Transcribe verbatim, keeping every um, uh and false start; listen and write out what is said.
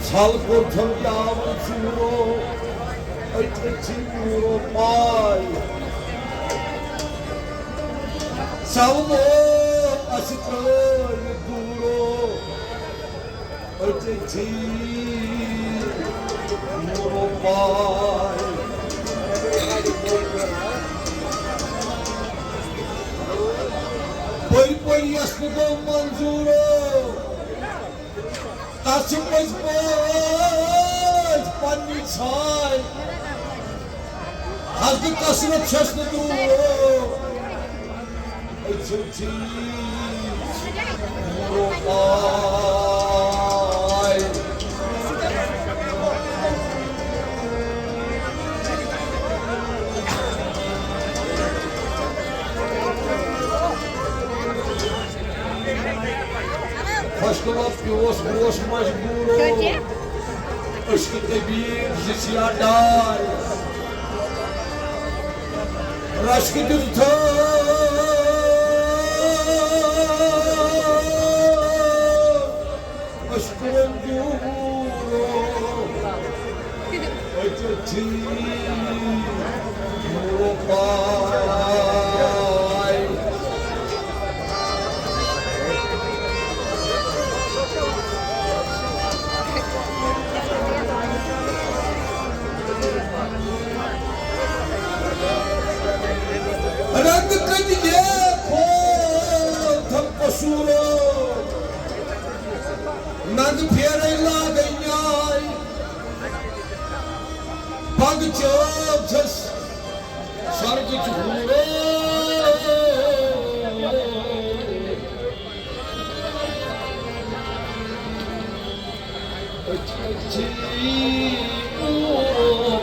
ژھل کوٚرتھم پیاوٕ ژوٗرو، أتۍ أتۍ چھِ نوٗرو پاے۔ ژھل گوٚو اَسہِ ترٛٲوِتھ دوٗرو، أتۍ أتۍ چھِ نوٗرو پاے۔ پٔرۍ پٔرۍ یَس نہٕ گوٚو منظوٗرو، تَس چھِ پٔزۍ پٲٹھۍ پننی ژھاے۔ حسبِ کثرت چھَس نہٕ دوٗر، أژِو ٹھیٖک روپاے۔ خۄشکہٕ وقت پیوس، بہٕ اوس مجبوٗرو۔ عشقہٕ طبیب زٕ سیاہ ڈاے۔ رشکہٕ دیُت تھٲو۔ عشقہٕ وۄنۍ دوٗرو۔ أتۍ أتھی روپاے۔ رنگ کٔتۍ لیکھو تھم قصوٗرو۔ ننٛد پھیرے لاگے نیاے۔ پگ چٲب چھس سرگٕچ حورو۔ أچھی نورو